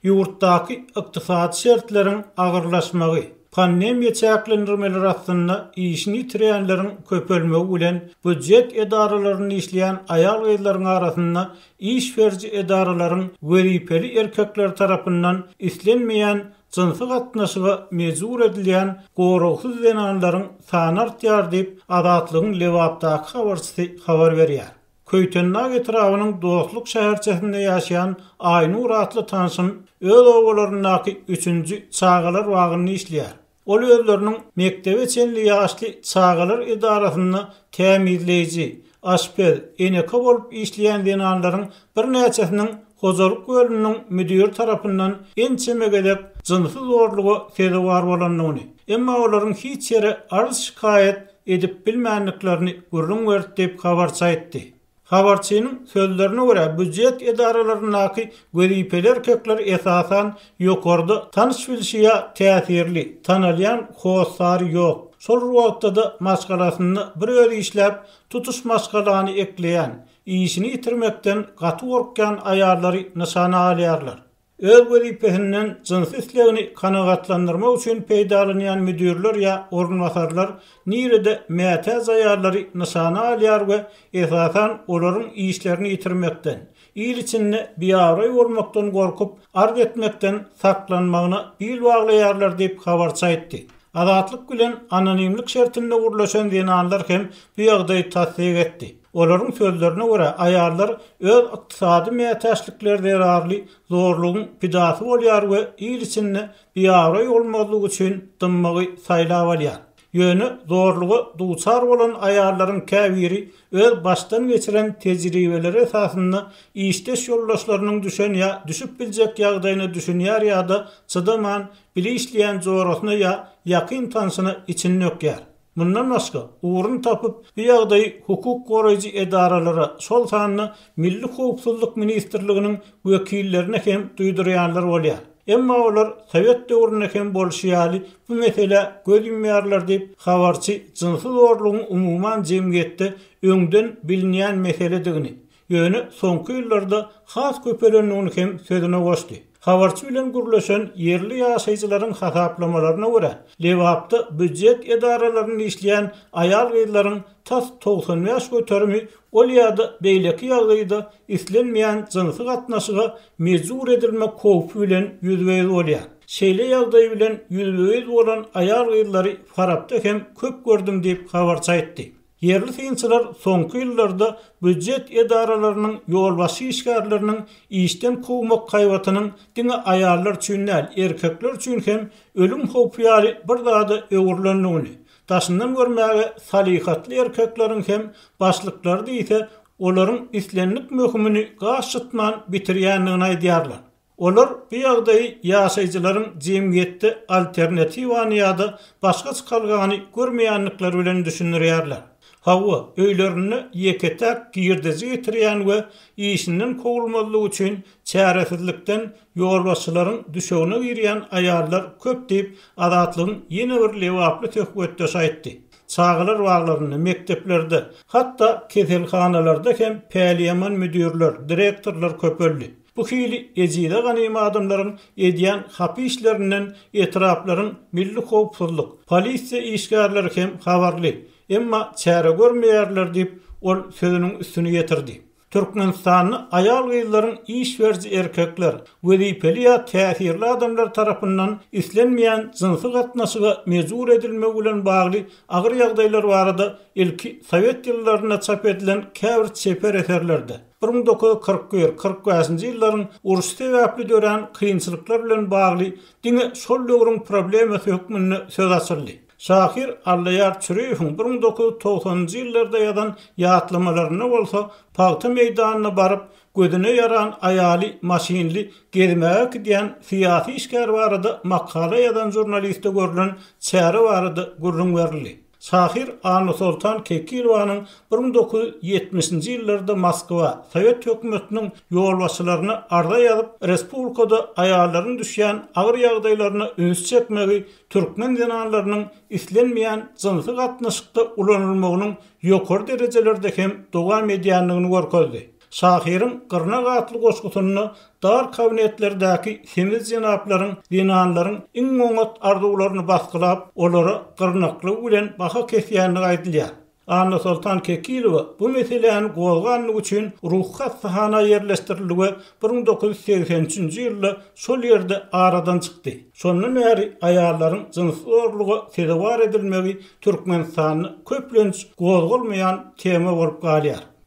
Ýurtdaky ykdysady şertleriň agyrlaşmagy, pandemiýa çäklendirmeleri astynda işini ýitirýänleriň köpelmegi bilen býujet edaralarynda işleýän aýal-gyzlaryň arasynda iş beriji edaralaryň wezipeli erkekleri tarapyndan islenmeýän jynsy gatnaşyga mejbur edilýän goragsyz zenanlaryň sany artýar diýip, Azatlygyň Lebapdaky habarçysy habar berýär. Köýtendag etrabynyň Dostluk şäherçesinde ýaşaýan Aýnur atly tanşym öz obalaryndaky üçünji çagalar bagynda işleýär. Ol özleriniň mekdebe çenli ýaşly çagalar edarasynda tämizleýji, aşpez, eneke bolup işleýän zenanlaryň birnäçesiniň hojalyk bölüminiň müdiri tarapyndan ençeme gezek jynsy zorluga sezewar bolandygyny, emma olaryň hiç ýere arz-şikaýat edip bilmändiklerini gürrüň berdi diýip, habarçy aýtdy. Habarçynyň sözlerine görä, býujet edaralaryndaky wezipeli erkekler esasan ýokarda tanyş-bilşi ýa täsirli, tanalýan hossary ýok, şol bir wagtda-da maşgalasynda bir özi işläp, tutuş maşgalany ekleýän, işini ýitirmekden gaty gorkýan aýallary nyşana alýarlar. Öz wezipesinden jynsy islegini kanagatlandyrmak üçin peýdalanýan müdirler ýa orunbasarlar nirede mätäç aýallary nyşana alýar we esasan olaryň işlerini ýitirmekden, il içinde biabraý bolmakdan gorkup, arz etmekden saklanmagyna bil baglaýarlar diýip, habarçy aýtdy. Azatlyk bilen anonimlik şertinde gürleşen zenanlar hem bu ýagdaýy tassyk etdi. Olaryň sözlerine görä, aýallar öz ykdysady mätäçlikleri zerarly zorlugyň pidasy bolýar we il içinde biabraý bolmazlyk üçin dymmagy saýlap alýar. Ýöne zorluga duçar bolan aýallaryň käbiri öz başdan geçiren tejribeleri esasynda işdeş ýoldaşlarynyň düşen ýa düşüp biljek ýagdaýyna düşünýär ýa-da çydaman bile işleýän jorasyna ýa ýakyn tanşyna içini dökýär. Mundan başga, ugruny tapyp, bu ýagdaýy hukuk goraýjy edaralara, şol sanda Milli howpsuzlyk ministrliginiň wekillerine hem duýdurýanlar bolýar. Emma olar sowet döwründe hem bolşy ýaly bu meselä göz ýumýarlar diýip, habarçy jynsy zorlugyň umuman jemgyýetde öňden bilinýän meseledigini, Ýöne soňky ýyllarda has köpelendigini hem sözüne goşdy. Habarçy bilen gürleşen ýerli ýaşaýjylaryň hasaplamalaryna görä, Lebapda býujet edaralarynda işleýän aýal-gyzlaryň tas 95 göterimi ol ýa-da beýleki ýagdaýda islenmeýän jynsy gatnaşyga mejbur edilmek howpy bilen ýüzbe-ýüz bolýar. Şeýle ýagdaý bilen ýüzbe-ýüz bolan aýal-gyzlary Farapda hem köp gördüm diýip, habarçy aýtdy. Ýerli synçylar soňky ýyllarda býujet edaralarynyň ýolbaşçy işgärleriniň işden kowmak haýbatynyň diňe aýallar üçin däl, erkekler üçin hem ölüm howpy ýaly bir zada öwrülendigini, daşyndan görmäge salyhatly erkekleriň hem başlyklary diýse, olaryň islendik möhümini gaş çytman bitirýändigini aýdýarlar. Olar bu ýagdaýy ýaşaýjylaryň jemgyýetde alternatiwany ýa-da başga çykalgany görmeýändikleri bilen düşündirýärler. Hawa, öýlerinde ýeke-täk girdeji getirýän we işinden kowulmazlyk üçin çäresizlikden ýolbaşçylaryň düşegine girýän aýallar köp diýip, Azatlygyň ýene bir lebaply söhbetdeşi aýtdy. Çagalar baglarynda, mekdeplerde, hatda keselhanalarda hem päliýaman müdirler, direktorlar köpeldi. Bu hili ejize ganym adamlaryň edýän hapa işlerinden etraplaryň milli howpsuzlyk, polisiýa işgärleri hem habarly, emma çäre görmeýärler diýip, ol sözüniň üstüni ýetirdi. Türkmenistanda aýal-gyzlaryň iş beriji erkekler, wezipeli ýa täsirli adamlar tarapyndan islenmeýän jynsy gatnaşyga mejbur edilmegi bilen bagly agyr ýagdaýlar barada ilki sowet ýyllarynda çap edilen käbir çeper eserlerde, 1941, 45-nji ýyllaryň urşy sebäpli dörän kynçylyklar bilen bagly diňe şol döwrüň problemasy hökmünde söz açyldy. Şahyr Allaýar Çüriýewiň 1990-njy ýyllarda ýazan ýatlamalarynda bolsa pagta meýdanyna baryp, gözüne ýaran aýaly maşynly gezmäge äkidýän syýasy işgär barada makala ýazan žurnaliste görlen çäre barada gürrüň berildi. Şahyr Annasoltan Kekilowanyň 1970-nji ýyllarda Moskwa, sowet hökümetiniň ýolbaşçylaryna arza ýazyp, respublikada aýallaryň düşýän agyr ýagdaýlaryna üns çekmegi türkmen zenanlarynyň islenmeýän jynsy gatnaşykda ulanylmagynyň ýokary derejelerde hem dowam edýändigini görkezdi. Şahyryň Gyrnak atly goşgusynda dar kabinetlerdäki semiz jenaplaryň zenanlaryň iň oňat arzuwlaryny basgylap, olara gyrnaklygy bilen baha kesýändigi aýdylýar. Annasoltan Kekilowa bu meseläni gozganlygy üçin ruhy hassahana ýerleşdirildi we 1983-nji ýylda şol ýerde aradan çykdy. Şondan bäri aýallaryň jynsy zorluga sezewar edilmegi Türkmenistanda köplenç gozgalmaýan tema bolup galýar.